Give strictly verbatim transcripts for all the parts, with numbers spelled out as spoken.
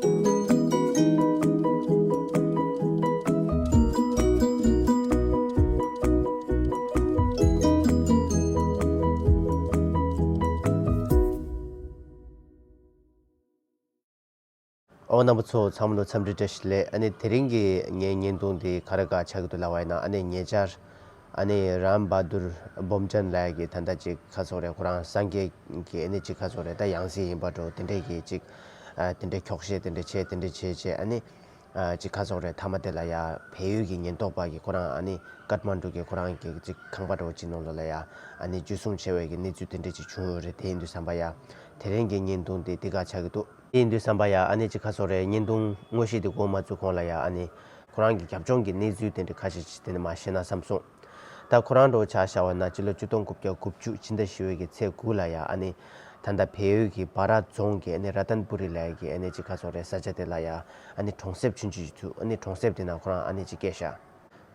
ཨོ་རྣམ་པ་ཚོ་ཚང་མ་ལ་འཚམས་འདྲི་བཀྲ་ཤིས་བདེ་ལེགས། ཨ་ནི་དེ་རིང་གི་ངའི་བརྙན་ཐུང་འདི་ག་རེ་ག་ཆགས་ཀྱི་འདུག་ལབ་པ་ཡིན་ན། ཨ་ནི་ཉེ་ཆར་ཨ་ནི་རམ་བྷ་དུར་བྷོམ་ཅན་ལགས་ཀྱིས་ད་ལྟ་ཅིག་ག་ཟེར་དགོས་རེད། ཁོ་རང་སངས་རྒྱས་ཀྱི་ཨ་ནི་ཅིག་ག་ཟེར་དགོས་རེད། ད་ཡང་སྲིད་ཡིན་པ་འདྲ་བོ་དེ་འདྲས་ཀྱི་ཅིག་ཨ་དེ་འདྲས་འཁྱོག་བཤད་དེ་འདྲས་བྱས། དེ་འདྲས་བྱས་བྱས་ཨ་ནི་ཨ་ཅིག་ག་ཟེར་དགོས་རེད། མཐའ་མ་དེ་ལ་ཡ་བལ་ཡུལ་གྱི་ཉེན་རྟོག་པ་གིས་ཁོ་རང་ཨ་ནི་ཀཏ་མན་ཌུ་གི་ཁོ་རང་གི་ཅིག་ཁང་པ་འདྲ་བོ་ཅིག་ནང་ལོགས་ལ་ཡ་ཨ་ནི་འཇུ་བཟུང་བྱས་པའི་གི་གནས་ཚུལ་དེ་འདྲས་ཅིག་བྱུང་ཡོད་རེད། དེ་ཡིན་དུས་ཙམ་པ་ཡ་དེ་རིང་གི་བརྙན་ཐུང་དེ་འདི་ག་ཆགས་ཀྱི་འདུག་དེ་ཡིན་དུས་ཙམ་པ་ཡ་ཨ་ནི་ཅིག་ག་ཟེར་དགོས་རེད། བརྙན་ཐུང་དངོས་གཞི་དེ་འགོ་མ་བཙུགས་གོང་ལ་ཡ་ཨ་ནི་ཁོ་རང་གི་རྒྱབ་ལྗོངས་ཀྱི་གནས་ཚུལ་དེ་འདྲ་ཁ་ཤས་ཅིག་དེ་ནས་མར་བཤད་ན་བསམ་སོང་། ད་ཁོ་རང་འདྲ་བོ་ཆ་བཞག་པ་ན་སྤྱི་ལོ་ཆིག་སྟོང་དགུ་བརྒྱ་དགུ་བཅུ་ཕྱི་ཟླ་བཞི་པའི་གི་ཚེས་དགུ་ལ་ཡ་ཨ་ནི་ད་ལྟ་བལ་ཡུལ་གྱི་སྦ་ར་རྫོང་གི་ཨ་ནི་ར་ཏན་པུ་རི་ལབ་ཡག་གི་ཨ་ནི་ཅིག་ག་ཟེར་དགོས་རེད། ས་ཆ་དེ་ལ་ཡ་ཨ་ནི་གྲོང་གསེབ་ཆུང་ཆུང་ཅིག་འདུག་ཨ་ནི་གྲོང་གསེབ་དེ་ནང་ཁོ་རང་ཨ་ནི་ཅིག་སྐྱེས་ཤག་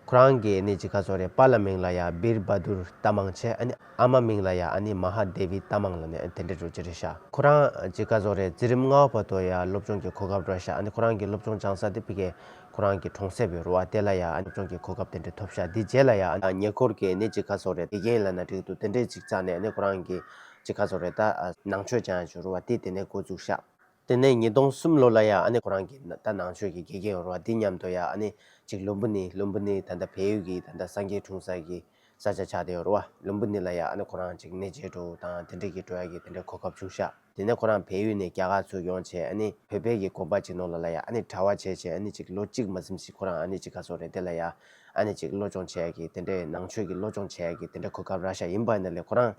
ཁོ་རང་གི་ཨ་ནི་ཅིག་ག་ཟེར་དགོས་རེད། པཱ་ལགས་མིང་ལ་ཡ་བིར་བྷ་དུར་རྟ་མང་བྱས། ཨ་ནི་ཨ་མ་མིང་ལ་ཡ་ཨ་ནི་མ་ཧཱ་དེ་བི་རྟ་མང་ལབ་ནས་དེ་འདྲ་འདྲ་བོ་ཅིག་རེད་ཤག་ཁོ་རང་ཅིག་ག་ཟེར་དགོས་རེད། འཛིན་རིམ་ལྔ་པ་བར་དུ་ཡ་སློབ་སྦྱོང་གི་གོ་སྐབས་རག་ཤག་ཨ་ནི་ཁོ་རང་གི་སློབ་སྦྱོང་སྦྱང་ས་དེ་ཕ་གི་ཁོ་རང་གི་གྲོང་གསེབ་ཡོད་རེད་པ། དེ་ལ་ཡ་ཨ་ནི་སློབ་སྦྱོང་གི་གོ་སྐབས་དེ་འདྲ་ཐོབ་ཤག་དེ་རྗེས་ལ་ཡ་ཨ་ནི་ཉེ་འཁོར་གྱི་ཨ་ནི་ཅིག་ག་ཟེར་དགོས་རེད། དགེ་རྒན་ལབ་ན་འགྲིག་འདུག་དེ་འདྲས་ཅིག་བཙལ་ནས་ཨ་ནི་ཁོ་རང་གི་ཅིག་ག་ཟེར་དགོས་རེད། ད་ནང་ཆོས་སྦྱང་ཡག་ཅིག་ཡོད་རེད་པ། དེ་དེ་ནས་འགོ་བཙུགས་ཤག་དེ་ནས་ཉིས་སྟོང་གསུམ་ལོ་ལ་ཡ་ཨ་ནི་ཁོ་རང་གི་ད་ནང་ཆོས་ཀྱི་དགེ་རྒན་ཡོད་རེད་པ། དེ་མཉམ་དུ་ཡ་ཨ་ནི་ཅིག་ལུམ་བི་ནི། ལུམ་བི་ནི་ད་ལྟ་བལ་ཡུལ་གྱི་ད་ལྟ་སངས་རྒྱས་འཁྲུངས་ས་གི་ས་ཆ་ཆགས་བསྡད་ཡོད་རེད་པ། ལུམ་བི་ནི་ལ་ཡ་ཨ་ནི་ཁོ་རང་ཅིག་གནས་མཇལ་འདྲ་བོ་དང་དེ་འདྲས་ཀྱི་འགྲོ་ཡག་གི་དེ་འདྲའི་གོ་སྐབས་བྱུང་ཤག་དེ་ནས་ཁོ་རང་བལ་ཡུལ་ནས་རྒྱ་གར་ཚུར་ཡོང་བྱས་ཨ་ནི་བོད་པའི་གི་དགོན་པ་ཅིག་ནང་ལོགས་ལ་ཡ་ཨ་ནི་གྲྭ་པ་བྱས་བྱས་ཨ་ནི་ཅིག་ལོ་གཅིག་མ་ཟིན་ཞིག་ཁོ་རང་ཨ་ནི་ཅིག་ག་ཟེར་དགོས་རེད། དེ་ལ་ཡ་ཨ་ནི་ཅིག་སློབ་སྦྱོང་བྱེད་ཡག་གི་དེ་འདྲའི་ནང་ཆོས་ཀྱི་སློབ་སྦྱོང་བྱེད་ཡག་གི་དེ་འདྲའི་གོ་སྐབས་རག་ཤག་ཡིན་པ་ཡིན་ན་ལས་ཁོ་རང་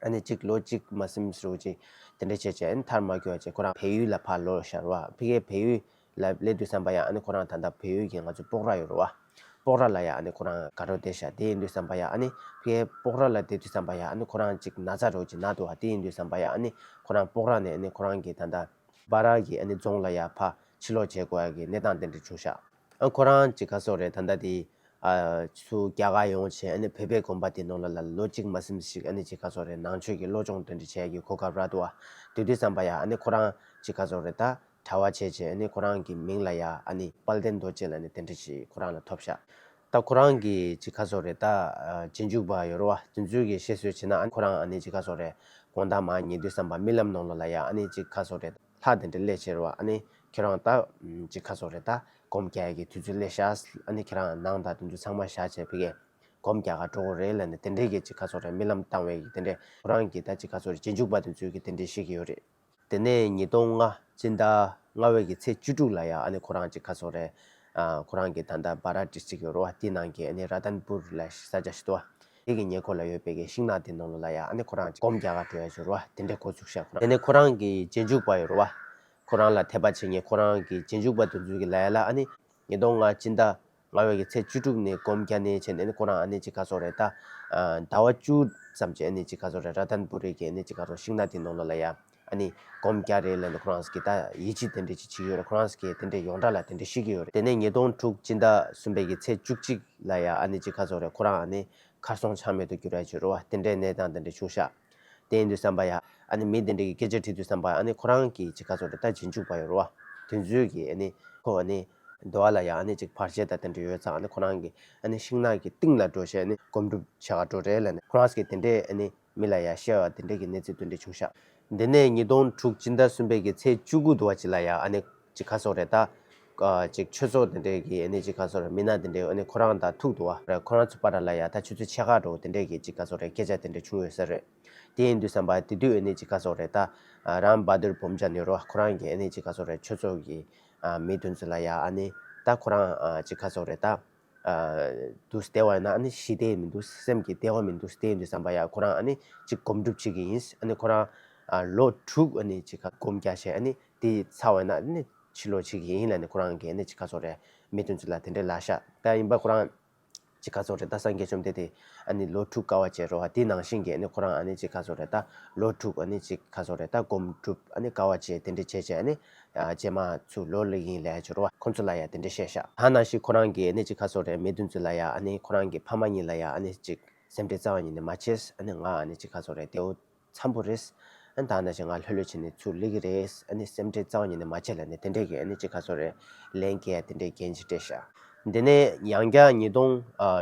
ཨ་ནི་ཅིག་ལོ་གཅིག་མ་ཟིན་ཙམ་ཅིག་དེ་འདྲ་བྱས་བྱས་ཨ་ནི་མཐར་མ་འཁྱོལ་བ་བྱས་ཁོ་རང་བལ་ཡུལ་ལ་ཕར་ལོག་ཤག་རེད་པ། ཕ་གིའི་བལ་ཡུལ་ལ་སླེབས་དུས་ཙམ་པ་ཡ་ཨ་ནི་ཁོ་རང་ད་ལྟ་བལ་ཡུལ་གྱི་ང་ཚོ་སྤོག་ར་ཡོད་རེད་པ། སྤོག་ར་ལ་ཡ་ཨ་ནི་ཁོ་རང་དགའ་རབ་བསྡད་ཤག་དེ་ཡིན་དུས་ཙམ་པ་ཡ་ཨ་ནི་ཕ་གིའི་སྤོག་ར་ལ་བསྡད་དུས་ཙམ་པ་ཡ་ཨ་ནི་ཁོ་རང་ཅིག་ན་ཚ་འདྲ་བོ་ཅིག་ན་འདུག་པ། དེ་ཡིན་དུས་ཙམ་པ་ཡ་ཨ་ནི་ཁོ་རང་སྤོག་ར་ནས་ཨ་ནི་ཁོ་རང་གི་ད་ལྟ་སྦ་ར་གི་ཨ་ནི་རྫོང་ལ་ཡ་ཕར་ཕྱིར་ལོག་བྱེད་དགོས་ཡག་གི་གནས་སྟངས་དེ་འདྲ་བྱུང་ཤག་ཨ་ཁོ་རང་ཅིག་ག་ཟེར་དགོས་རེད། ད་ལྟ་དེ་ཨ་ཚུར་རྒྱ་གར་ཡོང་བྱས་ཨ་ནི་བོད་པའི་དགོན་པ་དེ་ནང་ལོགས་ལ་ལོ་གཅིག་མ་ཟིན་ཞིག་ཨ་ནི་ཅིག་ག་ཟེར་དགོས་རེད། ནང་ཆོས་ཀྱི་སློབ་སྦྱོང་དེ་འདྲ་བྱེད་ཡག་གི་གོ་སྐབས་རག་འདུག་པ། དེ་དུས་ཙམ་པ་ཡ་ཨ་ནི་ཁོ་རང་ཅིག་ག་ཟེར་དགོས་རེད། ད་གྲྭ་པ་བྱས་བྱས་ཨ་ནི་ཁོ་རང་གི་མིང་ལ་ཡ་ཨ་ནི་དཔལ་ལྡན་རྡོ་རྗེ་ལབ་ནས་དེ་འདྲ་ཞིག་ཁོ་རང་ལ་ཐོབ་ཤག་ད་ཁོ་རང་གི་ཅིག་ག་ཟེར་དགོས་རེད། ད་ཨ་རྗེས་འཇུག་པ་ཡོད་རེད་པ། དེ་ཚོའི་གི་བཤད་སྲོལ་བྱས་ན་ཨ་ནི་ཁོ་རང་ཨ་ནི་ཅིག་ག་ཟེར་དགོས་རེད། དགོང་དག་མར་ཉལ་དུས་ཙམ་པ་རྨི་ལམ་ནང་ལོགས་ལ་ཡ་ཨ་ནི་ཅིག་ག་ཟེར་དགོས་རེད། ལྷ་དེ་འདྲ་སླེབས་བྱས་རེད་པ། ཨ་ནི་ཁྱེད་རང་ད་ཅིག་ག་ཟེར་དགོས་རེད། ད་སྒོམ་རྒྱག་ཡག་གི་དུས་ཚོད་སླེབས་ཤག་ཨ་ནི་ཁྱེད་རང་ནང་དང་དེ་ཚོ་ཚང་མ་བཞག་བྱས་ཕ་གིར་སྒོམ་རྒྱག་ག་འགྲོ་དགོས་རེད་ལབ་ནས་དེ་འདྲའི་གི་ཅིག་ག་ཟེར་དགོས་རེད། རྨི་ལམ་བཏང་བའི་གི་དེ་འདྲའི་ཁོ་རང་གི་ད་ཅིག་ག་ཟེར་དགོས་རེད། རྗེས་འཇུག་པ་དེ་ཚོའི་གི་དེ་འདྲའི་བཤད་ཀྱི་ཡོད་རེད། དེ་ནས་ཉིས་སྟོང་ལྔ་སྤྱི་ཟླ་ལྔ་པའི་གི་ཚེས་བཅུ་དྲུག་ལ་ཡ་ཨ་ནི་ཁོ་རང་ཅིག་ག་ཟེར་དགོས་རེད། ཨ་ཁོ་རང་གི་ད་ལྟ་སྦ་ར་ཌི་སི་ཊིག་ཡོད་རེད་པ། དེའི་ནང་གི་ཨ་ནི་ར་ཏན་པུར་ལབ་ས་ཆ་ཞིག་འདུག་པ། དེ་གི་ཉེ་འཁོར་ལ་ཡོད་པའི་གི་ཤིང་ནགས་དེ་ནང་ལོགས་ལ་ཡ་ཨ་ནི་ཁོ་རང་སྒོམ་རྒྱག་ག་འགྲོ་ཡག་ཅིག་ཡོད་རེད་པ། དེ་འདྲའི་འགོ་བཙུགས་ཤག་ཁོ་རང་། དེ་ནས་ཁོ་རང་གི་རྗེས་འཇུག་པ་ཡོད་རེད་པ། ཁོ་རང་ལ་དད་པ་བྱེད་མཁན་ཁོ་རང་གི་རྗེས་འཇུག་པ་དེ་ཚོའི་གི་ལ་ཡ་ལ་ཨ་ནི་ཉིས་སྟོང་ལྔ་སྤྱི་ཟླ་ལྔ་པའི་གི་ཚེས་བཅུ་དྲུག་ནས་སྒོམ་རྒྱག་ནས་བྱས་ནས་ཨ་ནི་ཁོ་རང་ཨ་ནི་ཅིག་ག་ཟེར་དགོས་རེད། ད་ཟླ་བ་བཅུ་ཙམ་ཅིག་ཨ་ནི་ཅིག་ག་ཟེར་དགོས་རེད། ར་ཏན་པུ་རི་གི་ཨ་ནི་ཅིག་ག་ཟེར་དགོས་རེད། ཤིང་ནགས་དེ་ནང་ལོགས་ལ་ཡ་ཨ་ནི་སྒོམ་རྒྱག་རེད་ལབ་ནས་ཁོ་རང་གི་ད་ཡིད་ཆེས་དེ་འདྲ་ཅིག་བྱེད་ཀྱི་ཡོད་རེད། ཁོ་རང་གི་དེ་འདྲའི་ཡོངས་གྲགས་ལ་དེ་འདྲ་བཤད་ཀྱི་ཡོད་རེད། དེ་ནས་ཉིས་སྟོང་དྲུག་སྤྱི་ཟླ་གསུམ་པའི་གི་ཚེས་བཅུ་གཅིག་ལ་ཡ་ཨ་ནི་ཅིག་ག་ཟེར་དགོས་རེད། ཁོ་རང་ཨ་ནི་གར་སོང་ཆ་མེད་དུ་གྱུར་ཡག་ཅིག་ཡོད་རེད་པ། དེ་འདྲའི་གནས་སྟངས་དེ་འདྲ་བྱུང་ཤག་དེ་ཡིན་དུས་ཙམ་པ་ཡ་ཨ་ནི་མི་དེ་འདྲ་གི་སྐད་ཆ་དྲིས་དུས་ཙམ་པ་ཨ་ནི་ཁོ་རང་གི་ཅིག་ག་ཟེར་དགོས་རེད། ད་རྗེས་འཇུག་པ་ཡོད་རེད་པ། དེ་ཚོའི་གི་ཨ་ནི་ཁོ་ཨ་ནི་འདུལ་བ་ལ་ཡ་ཨ་ནི་ཅིག་བར་ཆད་དང་དེ་འདྲ་ཡོད་ཙང་ཨ་ནི་ཁོ་རང་གི་ཨ་ནི་ཤིང་ནགས་ཀྱི་གཏིང་ལ་འགྲོ་བྱས་ཨ་ནི་སྒོམ་སྒྲུབ་བྱེད་ག་འགྲོ་རེད་ལབ་ནས་ཁོ་རང་གི་དེ་འདྲའི་ཨ་ནི་མི་ལ་ཡ་བཤད་པ་དེ་འདྲའི་གི་གནས་ཚུལ་དེ་འདྲ་བྱུང་ཤག་དེ་ནས་ཉིས་སྟོང་དྲུག་སྤྱི་ཟླ་གསུམ་པའི་གི་ཚེས་བཅུ་དགུ་འདྲ་བོ་ཅིག་ལ་ཡ་ཨ་ནི་ཅིག་ག་ཟེར་དགོས་རེད། ད་ཨ་ཅིག་ཆོས་ཚོགས་དེ་འདྲའི་གི་ཨ་ནི་ཅིག་ག་ཟེར་དགོས་རེད། མི་སྣ་དེ་འདྲའི་ཨ་ནི་ཁོ་རང་དང་ཐུག་འདུག་པ། ཁོ་རང་ཚོ་བར་ལ་ཡ་ད་ཆུ་ཚོད་ཕྱེད་ཀ་འདྲ་བོ་དེ་འདྲའི་གི་ཅིག་ག་ཟེར་དགོས་རེད། སྐད་ཆ་དེ་འདྲ་བྱུང་ཡོད་ས་རེད། དེ་ཡིན་དུས་ཙམ་པ་དེ་དུས་ཨ་ནི་ཅིག་ག་ཟེར་དགོས་རེད། ད་ཨ་རམ་བྷ་དུར་བྷོམ་ཅན་ཡོད་རེད་པ། ཁོ་རང་གི་ཨ་ནི་ཅིག་ག་ཟེར་དགོས་རེད། ཆོས་ཚོགས་ཀྱི་ཨ་མི་དེ་ཚོ་ལ་ཡ་ཨ་ནི་ད་ཁོ་རང་ཨ་ཅིག་ག་ཟེར་དགོས་རེད། ད་ཨ་འདུག་སེ་བསྡད་པ་ཡིན་ན་ཨ་ནི་ཞི་བདེ་མི་འདུག་སེམས་ཀྱི་བདེ་བ་མི་འདུག་དེ་ཡིན་དུས་ཙམ་པ་ཡ་ཁོ་རང་ཨ་ནི་ཅིག་སྒོམ་སྒྲུབ་བྱེད་ཀྱི་ཡིན། ཨ་ནི་ཁོ་རང་ཨ་ལོ་དྲུག་ཨ་ནི་ཅིག་ག་སྒོམ་རྒྱག་བྱས་ཨ་ནི་དེ་ཚར་བ་ཡིན་ན་ཨ་ནི་ཕྱིར་ལོག་བྱེད་ཀྱི་ཡིན་ལབ་ནས་ཁོ་རང་གིས་ཨ་ནི་ཅིག་ག་ཟེར་དགོས་རེད། མི་དེ་ཚོ་ལ་དེ་འདྲས་ལབ་ཤག་ད་ཡིན་པ་ཁོ་རང་ཅིག་ག་ཟེར་དགོས་རེད། ད་སངས་རྒྱས་བཅོམ་ལྡན་འདས་ཨ་ནི་ལོ་དྲུག་དཀའ་བ་སྤྱད་རེད་པ། དེ་ནང་བཞིན་གྱི་ཨ་ནི་ཁོ་རང་ཨ་ནི་ཅིག་ག་ཟེར་དགོས་རེད། ད་ལོ་དྲུག་ཨ་ནི་ཅིག་ག་ཟེར་དགོས་རེད། ད་སྒོམ་སྒྲུབ་ཨ་ནི་དཀའ་བ་སྤྱད་དེ་འདྲས་བྱས་བྱས་ཨ་ནི་ཨ་རྗེས་མ་ཚུར་ལོག་སླེབས་ཀྱི་ཡིན་ལབ་ཡག་ཅིག་རེད་པ། ཁོང་ཚོ་ལ་ཡ་དེ་འདྲས་བཤད་ཤག་ད་ནང་བཞིན་ཁོ་རང་གིས་ཨ་ནི་ཅིག་ག་ཟེར་དགོས་རེད། མི་དེ་ཚོ་ལ་ཡ་ཨ་ནི་ཁོ་རང་གི་ཕ་མ་གཉིས་ལ་ཡ་ཨ་ནི་ཅིག་སེམས་ཁྲལ་རྩ་བ་ཉིད་ནས་མ་བྱེད། ཨ་ནི་ང་ཨ་ནི་ཅིག་ག་ཟེར་དགོས་རེད། བདེ་པོ་འཚམ་པོ་རེད། ཨ་ནི་ད་ནང་བཞིན་ང་ལྷོད་ལྷོད་བྱས་ནས་ཚུར་སླེབས་ཀྱི་རེད། ཨ་ནི་སེམས་ཁྲལ་རྩ་བ་ཉིད་ནས་མ་བྱེད་ལབ་ནས་དེ་འདྲས་ཀྱི་ཨ་ནི་ཅིག་ག་ཟེར་དགོས་རེད། ལན་སྐྱེལ་ཡ་དེ་འདྲས་འགན་ཅིག་སྤྲད་ཤག་དེ་ནས་ཡང་བསྐྱར་ཉིས་སྟོང་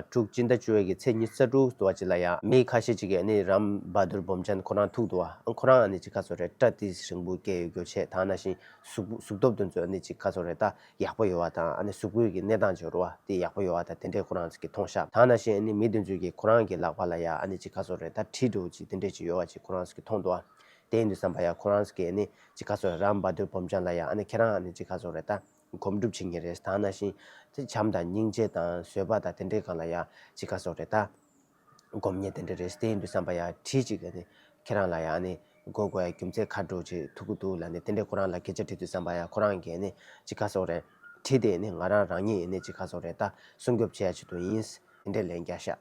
དྲུག་སྤྱི་ཟླ་བཅུ་པའི་གི་ཚེས་ཉི་ཤུ་རྩ་དྲུག་དུ་བ་ཅིག་ལ་ཡ་མི་ཁ་ཤས་ཅིག་གིས་ཨ་ནི་རམ་བྷ་དུར་བོམ་ཅན་ཁོ་རང་ཐུག་འདུག་བ། ཁོ་རང་ཨ་ནི་ཅིག་ག་ཟེར་དགོས་རེད། སྐྲ་དེ་རིང་པོ་སྐྱེས་ཡོད་རྒྱུ་བྱས། ད་ནང་བཞིན་གཟུགས་གཟུགས་སྟོབས་དེ་ཚོ་ཨ་ནི་ཅིག་ག་ཟེར་དགོས་རེད། ད་ཡག་པོ་ཡོད་པ་དང་། ཨ་ནི་གཟུགས་པོའི་གི་གནས་སྟངས་ཅིག་རེད་བ། དེ་ཡག་པོ་ཡོད་པ་དང་དེ་འདྲས་ཁོ་རང་ཚོ་གིས་མཐོང་ཤག་ད་ནང་བཞིན་ཨ་ནི་མི་དེ་ཚོས་གིས་ཁོ་རང་གི་ལག་པ་ལ་ཡ་ཨ་ནི་ཅིག་ག་ཟེར་དགོས་རེད། ད་གྲི་འདྲ་བོ་ཅིག་དེ་འདྲས་ཅིག་ཡོད་པ་ཅིག་ཁོ་རང་ཚོ་གིས་མཐོང་འདུག་བ། དེ་ཡིན་དུས་ཙམ་པ་ཡ་ཁོ་རང་ཚོ་གིས་ཨ་ནི་ཅིག་ག་ཟེར་དགོས་རེད། རམ་བྷ་དུར་བོམ་ཅན་ལ་ཡ་ཨ་ནི་ཁྱེད་རང་ཨ་ནི་ཅིག་ག་ཟེར་དགོས་རེད། ད་སྒོམ་སྒྲུབ་བྱེད་མཁན་རེད། ད་ནང་བཞིན་དེ་བྱམས་དང་སྙིང་རྗེ་དང་བཟོད་པ་དང་དེ་འདྲའི་སྒང་ལ་ཡ་ཅིག་ག་ཟེར་དགོས་རེད། ད་སྒོམ་མཁན་དེ་འདྲ་རེད། དེ་ཡིན་དུས་ཙམ་པ་ཡ་གྲི་ཅིག་ཨ་ནི་ཁྱེད་རང་ལ་ཡ་ཨ་ནི་དགོས་དགོས་ཡ་རྒྱུ་མཚན་ག་འདྲ་བོ་ཅིག་ཐུག་གི་འདུག་ལབ་ནས་དེ་འདྲས་ཁོ་རང་ལ་སྐད་ཆ་དྲིས་དུས་ཙམ་པ་ཡ་ཁོ་རང་གིས་ཨ་ནི་ཅིག་ག་ཟེར་དགོས་རེད། གྲི་དེ་ཨ་ནི་ང་རང་རང་ཉིད་ཨ་ནི་ཅིག་ག་ཟེར་དགོས་རེད། ད་སྲུང་སྐྱོབ་བྱེད་ཡ་ཆེད་དུ་ཡིན། དེ་འདྲས་ལན་བརྒྱབ་ཤག་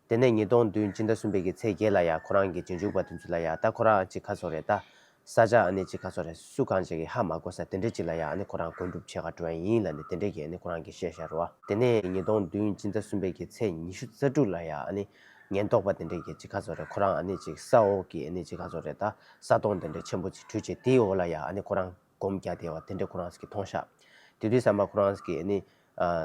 དེ་ནས་ཉིས་སྟོང་བདུན་སྤྱི་ཟླ་གསུམ་པའི་གི་ཚེས་བརྒྱད་ལ་ཡ་ཁོ་རང་གི་རྗེས་འཇུག་པ་དེ་ཚོ་ལ་ཡ་ད་ཁོ་རང་ཅིག་ག་ཟེར་དགོས་རེད། ད་ས་ཆ་ཨ་ནི་ཅིག་ག་ཟེར་དགོས་རེད། སུ་གང་ཅིག་གིས་ཧ་མ་གོ་ས་དེ་འདྲ་ཅིག་ལ་ཡ་ཨ་ནི་ཁོ་རང་སྒོམ་སྒྲུབ་བྱེད་ག་འགྲོ་ཡ་ཡིན་ལབ་ནས་དེ་འདྲ་གི་ཨ་ནི་ཁོ་རང་གིས་བཤད་བཞག་རེད་བ། དེ་ནས་ཉིས་སྟོང་བདུན་སྤྱི་ཟླ་གསུམ་པའི་གི་ཚེས་ཉི་ཤུ་རྩ་དྲུག་ལ་ཡ་ཨ་ནི་ཉེན་རྟོག་པ་དེ་འདྲ་གིས་ཅིག་ག་ཟེར་དགོས་རེད། ཁོ་རང་ཨ་ནི་ཅིག་ས་འོག་གི་ཨ་ནི་ཅིག་ག་ཟེར་དགོས་རེད། ད་ས་དོང་དེ་འདྲ་ཆེན་པོ་ཅིག་བྲུས་བྱས་དེའི་འོག་ལ་ཡ་ཨ་ནི་ཁོ་རང་སྒོམ་རྒྱག་བསྡད་པ་དེ་འདྲ་ཁོ་རང་ཚོ་གིས་མཐོང་ཤག་དེ་དུས་ཙམ་པ་ཁོ་རང་ཚོ་གིས་ཨ་ནི་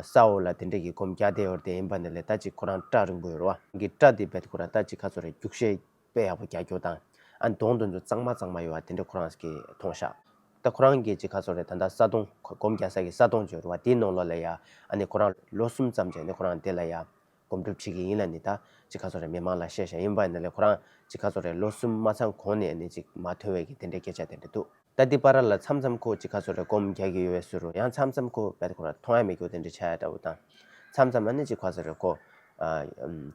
ས་འོག་ལ་དེ་འདྲ་གི་སྒོམ་རྒྱག་བསྡད་ཡོད་རེད། དེ་ཡིན་པ་ནི་ལས་ད་ཅིག་ཁོ་རང་སྐྲ་རིང་པོ་ཡོད་རེད་བ། གི་སྐྲ་དེ་རྦད་ཁོ་རང་ད་ཅིག་ག་ཟེར་དགོས་རེད། རྒྱུག་ཤད་དཔེ་ཡག་པོ་རྒྱག་རྒྱུ་དང་། ཨ་ནི་གདོང་དེ་ཚོ་གཙང་མ་གཙང་མ་ཡོད་པ་དེ་འདྲ་ཁོ་རང་ཚོ་གིས་མཐོང་ཤག་ད་ཁོ་རང་གིས་ཅིག་ག་ཟེར་དགོས་རེད། ད་ལྟ་ས་དོང་སྒོམ་རྒྱག་ས་གི་ས་དོང་ཅིག་ཡོད་རེད་བ། དེའི་ནང་ལོགས་ལ་ཡ་ཨ་ནི་ཁོ་རང་ལོ་གསུམ་ཙམ་བྱས་ནས་ཁོ་རང་དེ་ལ་ཡ་སྒོམ་སྒྲུབ་བྱེད་ཀྱི་ཡིན་ལབ་ནས་ད་ཅིག་ག་ཟེར་དགོས་རེད། མི་མང་ལ་བཤད་བཞག་ཡིན་པ་ནི་ལས་ཁོ་རང་ཅིག་ག་ཟེར་དགོས་རེད། ལོ་གསུམ་མ་ཚང་གོང་ནས་ཨ་ནི་ཅིག་མ་ཐོན་པའི་གི་དེ་འདྲའི་སྐད་ཆ་དེ་འདྲ་འདུག་ད་འདི་བར་ལ་མཚམས་མཚམས་ཁོ་ཅིག་ག་ཟེར་དགོས་རེད། སྒོམ་རྒྱག་གི་ཡོད་པའི་བཟོ་འདྲ། ཡང་མཚམས་མཚམས་ཁོ་རྦད་ཁོ་རང་མཐོང་ཡ་མེད་རྒྱུ་དེ་འདྲ་ཆགས་ཡ་འདྲ་བོ་དང་། མཚམས་མཚམས་ཨ་ནི་ཅིག་ག་ཟེར་དགོས་རེད། ཁོ་ཨ་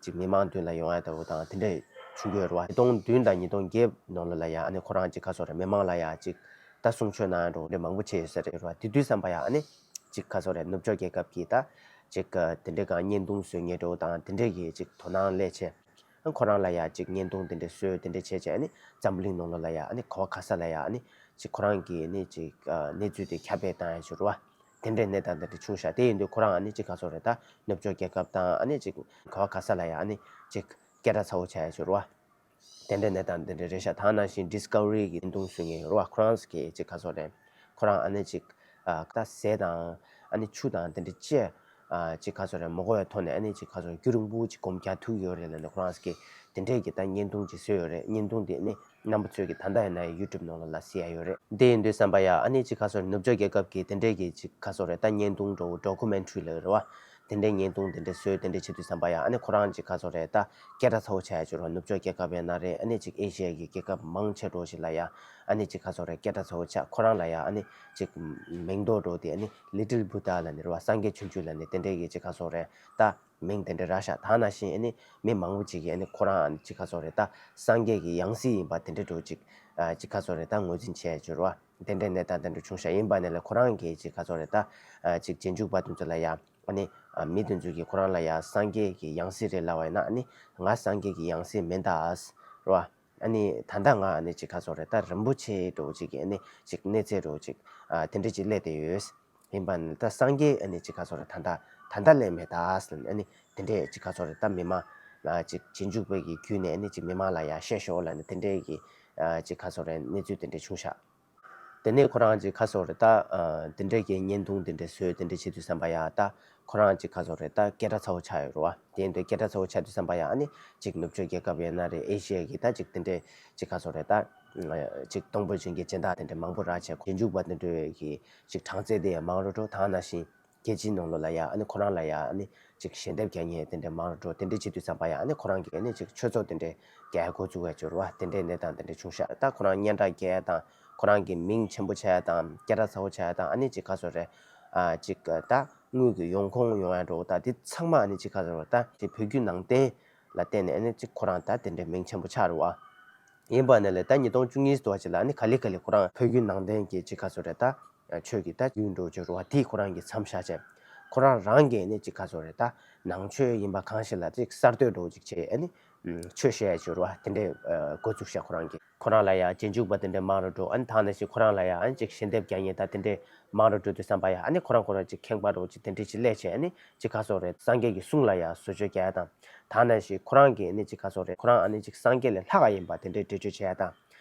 ཅིག་མི་མང་མདུན་ལ་ཡོང་ཡ་འདྲ་བོ་དང་དེ་འདྲ་བྱུང་གི་ཡོད་རེད་བ། ཉིས་སྟོང་བདུན་དང་ཉིས་སྟོང་བརྒྱད་ནང་ལོགས་ལ་ཡ་ཨ་ནི་ཁོ་རང་ཅིག་ག་ཟེར་དགོས་རེད། མི་མང་ལ་ཡ་ཅིག་ད་གསུང་ཆོས་གནང་ཡ་འདྲ་བོ་འདྲ་མང་པོ་བྱས་ཡོད་ས་རེད་བ། དེ་དུས་ཙམ་པ་ཡ་ཨ་ནི་ཅིག་ག་ཟེར་དགོས་རེད། ནུབ་ཕྱོགས་རྒྱལ་ཁབ་ཀྱི་ད་ཅིག་དེ་འདྲའི་སྒང་བརྙན་ཐུང་བཟོ་མཁན་འདྲ་བོ་དང་དེ་འདྲའི་གི་ཅིག་དོ་སྣང་སླེབས་བྱས། ཁོ་རང་ལ་ཡ་ཅིག་བརྙན་ཐུང་དེ་འདྲ་བཟོས་དེ་འདྲ་བྱས་བྱས་ཨ་ནི་འཛམ་བུ་གླིང་ནང་ལོགས་ལ་ཡ་ཨ་ནི་ག་བ་ག་ས་ལ་ཡ་ཨ་ནི་ཅིག་ཁོ་རང་གི་ཨ་ནི་ཅིག་ཨ་གནས་ཚུལ་དེ་ཁྱབ་སྤེལ་བཏང་ཡ་ཅིག་རེད་བ། དེ་འདྲའི་གནས་སྟངས་དེ་འདྲ་བྱུང་ཤག་དེ་ཡིན་དུས་ཁོ་རང་ཨ་ནི་ཅིག་ག་ཟེར་དགོས་རེད། ད་ནུབ་ཕྱོགས་རྒྱལ་ཁབ་དང་ཨ་ནི་ཅིག་ག་བ་ག་ས་ལ་ཡ་ཨ་ནི་ཅིག་སྐད་གྲགས་ཚ་བོ་ཆགས་ཡ་ཅིག་རེད་བ། དེ་འདྲའི་གནས་སྟངས་དེ་འདྲ་རེད་ཤག་ད་ནང་བཞིན་ཌིས་ཁ་ཝ་རི་གི་བརྙན་ཐུང་བཟོ་མཁན་ཡོད་རེད་བ། ཁོ་རང་ཚོ་གིས་ཅིག་ག་ཟེར་དགོས་རེད། ཁོ་རང་ཨ་ནི་ཅིག་ཨ་ད་ཟས་དང་ཨ་ནི་ཆུ་དང་དེ་འདྲ་ཅིག་ཨ་ཅིག་ག་ཟེར་དགོས་རེད། མ་དགོས་པའི་ཐོག་ནས་ཨ་ནི་ཅིག་ག་ཟེར་དགོས་རྒྱུན་རིང་པོ་ཅིག་སྒོམ་རྒྱག་ཐུབ་ཀྱི་ཡོད་རེད་ལབ་ནས་ཁོ་རང་ཚོ་གིས་དེ་འདྲའི་གི་ད་བརྙན་ཐུང་ཅིག་བཟོས་ཡོད་རེད། བརྙན་ཐུང་དེ་ཨ་ནི་རྣམ་པ་ཚོས་གིས་ད་ལྟ་ཡིན་ན་ཡང་ཡུ་ཊུབ་ནང་ལོགས་ལ་གཟིགས་ཡ་ཡོད་རེད། དེ་ཡིན་དུས་ཙམ་པ་ཡ་ཨ་ནི་ཅིག་ག་ཟེར་དགོས་རེད། ནུབ་ཕྱོགས་རྒྱལ་ཁབ་ཀྱི་དེ་འདྲའི་གི་ཅིག་ག་ཟེར་དགོས་རེད། ད་བརྙན་ཐུང་འདྲ་བོ་ཌོ་ཀུ་མེན་ཊ་རི་ལབ་ཀྱི་རེད་བ། དེ་འདྲའི་བརྙན་ཐུང་དེ་འདྲ་བཟོས་དེ་འདྲ་བྱེད་དུས་ཙམ་པ་ཡ་ཨ་ནི་ཁོ་རང་ཅིག་ག་ཟེར་དགོས་རེད། ད་སྐད་གྲགས་ཚ་བོ་ཆགས་ཡ་ཅིག་རེད་བ། ནུབ་ཕྱོགས་རྒྱལ་ཁབ་ཡིན་ན་རེད། ཨ་ནི་ཅིག་ཨེ་ཤི་ཡ་གི་རྒྱལ་ཁབ་མང་ཆེ་འདྲ་བོ་ཞིག་ལ་ཡ་ཨ་ནི་ཅིག་ག་ཟེར་དགོས་རེད། སྐད་གྲགས་ཚ་བོ་ཆགས། ཁོ་རང་ལ་ཡ་ཨ་ནི་ཅིག་མིང་འདོགས་འདྲ་བོ་དེ་ཨ་ནི་ལི་ཊལ་བུ་དྷ་ལབ་ནས་རེད་བ། སངས་རྒྱས་ཆུང་ཆུང་ལབ་ནས་དེ་འདྲའི་གི་ཅིག་ག་ཟེར་དགོས་རེད། ད་མིང་དེ་འདྲ་རག་ཤག་ད་ནང་བཞིན་ཨ་ནི་མི་མང་པོ་ཅིག་གིས་ཨ་ནི་ཁོ་རང་ཨ་ནི་ཅིག་ག་ཟེར་དགོས་རེད། ད་སངས་རྒྱས་ཀྱི་ཡང་སྲིད་ཡིན་པ་དེ་འདྲ་འདྲ་བོ་ཅིག་ཨ་ཅིག་ག་ཟེར་དགོས་རེད། ད་ངོས་འཛིན་བྱས་ཡོད་རེད་བ། དེ་འདྲའི་གནས་སྟངས་དེ་འདྲ་བྱུང་ཤག་ཡིན་པ་ནི་ལས་ཁོ་རང་གིས་ཅིག་ག་ཟེར་དགོས་རེད། ད་ཨ་ཅིག་རྗེས་འཇུག་པ་དེ་ཚོ་ལ་ཡ་ཨ་ནི་ཨ་མི་དེ་ཚོ་གིས་ཁོ་རང་ལ་ཡ་སངས་རྒྱས་ཀྱི་ཡང་སྲིད་རེད་ལབ་པ་ཡིན་ན། ཨ་ནི་ང་སངས་རྒྱས་ཀྱི་ཡང་སྲིད་མིན་ད་ཨ་རེད་བ། ཨ་ནི་ད་ལྟ་ང་ཨ་ནི་ཅིག་ག་ཟེར་དགོས་རེད། ད་རིན་པོ་ཆེ་འདྲ་བོ་ཅིག་གི་ཨ་ནི་ཅིག་གནས་ཚད་འདྲ་བོ་ཅིག་ཨ་དེ་འདྲ་ཅིག་སླེབས་བསྡད་ཡོད། ཡིན་པ་ནི་ད་སངས་རྒྱས་ཨ་ནི་ཅིག་ག་ཟེར་དགོས་རེད། ད་ལྟ་ད་ལྟ་སླེབས་མེད་ད་ཟེར་ནས་ཨ་ནི་དེ་འདྲས་ཅིག་ག་ཟེར་དགོས་རེད། ད་མི་མང་ཨ་ཅིག་རྗེས་འཇུག་པའི་གི་བརྒྱུད་ནས་ཨ་ནི་ཅིག་མི་མང་ལ་ཡ་བཤད་ཤོག་ལབ་ནས་དེ་འདྲས་ཀྱི་ཨ་ཅིག་ག་ཟེར་དགོས་རེད། གནས་ཚུལ་དེ་འདྲས་བྱུང་ཤག་དེ་ནས་ཁོ་རང་ཅིག་ག་ཟེར་དགོས་རེད། ད་ཨ་དེ་འདྲས་ཀྱི་བརྙན་ཐུང་དེ་འདྲས་བཟོས་དེ་འདྲས་བྱེད་དུས་ཙམ་པ་ཡ་ད་ཁོ་རང་ཅིག་ག་ཟེར་དགོས་རེད། ད་སྐད་གྲགས་ཚ་བོ་ཆགས་ཡོད་རེད་བ། དེ་ཡིན་དུས་སྐད་གྲགས་ཚ་བོ་ཆགས་དུས་ཙམ་པ་ཡ་ཨ་ནི་ཅིག་ནུབ་ཕྱོགས་རྒྱལ་ཁབ་ཡིན་ན་རེད། ཨེ་ཤི་ཡ་གི་ད་ཅིག་དེ་འདྲས་ཅིག་ག་ཟེར་དགོས་རེད། ད་ཅིག་སྟོང་པ་ཅན་གྱི་སྦྱིན་བདག་དེ་འདྲས་མང་པོ་རག་བྱས། རྗེས་འཇུག་པ་དེ་འདྲས་ཀྱི་ཅིག་གྲངས་ཚད་དེ་ཡང་མང་རུ་འགྲོ། ད་ནང་བཞིན་རྒྱལ་སྤྱིའི་ནང་ལོགས་ལ་ཡ་ཨ་ནི་ཁོ་རང་ལ་ཡ་ཨ་ནི་ཅིག་ཞལ་འདེབས་རྒྱག་མཁན་དེ་འདྲས་མང་རུ་འགྲོ། དེ་འདྲས་བྱེད་དུས་ཙམ་པ་ཡ་ཨ་ནི་ཁོ་རང་གིས་ཨ་ནི་ཅིག་ཆོས་ཚོགས་དེ་འདྲས་རྒྱག་ཡ་འགོ་བཙུགས་ཡ་ཅིག་རེད་བ། དེ་འདྲས་གནས་སྟངས་དེ་འདྲས་བྱུང་ཤག་ད་ཁོ་རང་སྙན་གྲགས་རྒྱས་ཡ་དང་ཁོ་རང་གི་མིང་ཆེན་པོ་ཆགས་ཡ་དང་སྐད་གྲགས་ཚ་བོ་ཆགས་ཡ་དང་། ཨ་ནི་ཅིག་ག་ཟེར་དགོས་རེད། ཨ་ཅིག་ད་དངུལ་གྱི་ཡོང་ཁུངས་ཡོང་ཡ་འདྲ་བོ་ད་དེ་ཚང་མ་ཨ་ནི་ཅིག་ག་ཟེར་དགོས་རེད། ད་ཅིག་བོད་བརྒྱུད་ནང་བསྟན་ལ་བརྟེན་ནས་ཨ་ནི་ཅིག་ཁོ་རང་ད་དེ་འདྲས་མིང་ཆེན་པོ་ཆགས་རེད་བ། ཡིན་པ་ནི་ལས་ད་ཉིས་སྟོང་བཅུ་གཉིས་དུ་བ་ཅིག་ལ་ཨ་ནི་ག་ལེ་ག་ལེ་ཁོ་རང་བོད་བརྒྱུད་ནང་བསྟན་གྱི་ཅིག་ག་ཟེར་དགོས་རེད། ད་ཆོས་ཀྱི་ད་རྒྱུན་འགྲོ་ཅིག་རེད་བ། དེ་ཁོ་རང་གིས་མཚམས་བཞག་བྱས། ཁོ་རང་རང་གིས་ནི་ཅིག་ག་ཟེར་དགོས་རེད། ད་ནང་ཆོས་ཡིན་པ་གང་ཞིག་ལ་ཅིག་གསར་གཏོད་འདྲ་བོ་ཅིག་བྱས། ཨ་ནི་ཆོས་བཤད་ཡ་ཅིག་རེད་བ། དེ་འདྲས་འགོ་བཙུགས་ཤག་ཁོ་རང་གིས། ཁོ་རང་ལ་ཡ་རྗེས་འཇུག་པ་དེ་འདྲས་མང་རུ་འགྲོ། ཨ་ནི་ད་ནང་བཞིན་ཁོ་རང་ལ་ཡ་ཨ་ནི་ཅིག་ཞལ་འདེབས་རྒྱག་མཁན་ད་དེ་འདྲས་མང་རུ་འགྲོ་དུས་ཙམ་པ་ཡ་ཨ་ནི་ཁོ་རང་ཁོ་རང་ཅིག་ཁེངས་པ་འདྲ་བོ་ཅིག་དེ་འདྲས་ཅིག་སླེབས་བྱས། ཨ་ནི་ཅིག་ག་ཟེར་དགོས་རེད། སངས་རྒྱས་ཀྱི་གསུང་ལ་ཡ་བཟོ་བཅོས་རྒྱག་ཡ་དང་། ད་ནང་བཞིན་ཁོ་རང་གིས་ཨ་ནི་ཅིག་ག་ཟེར་དགོས་རེད། ཁོ་རང་ཨ་ནི་ཅིག་སངས་རྒྱས་ལས་ལྷག་ག་ཡིན་པ་དེ་འདྲས་འགྲེལ་བརྗོད་བྱེད་ཡ་དང་།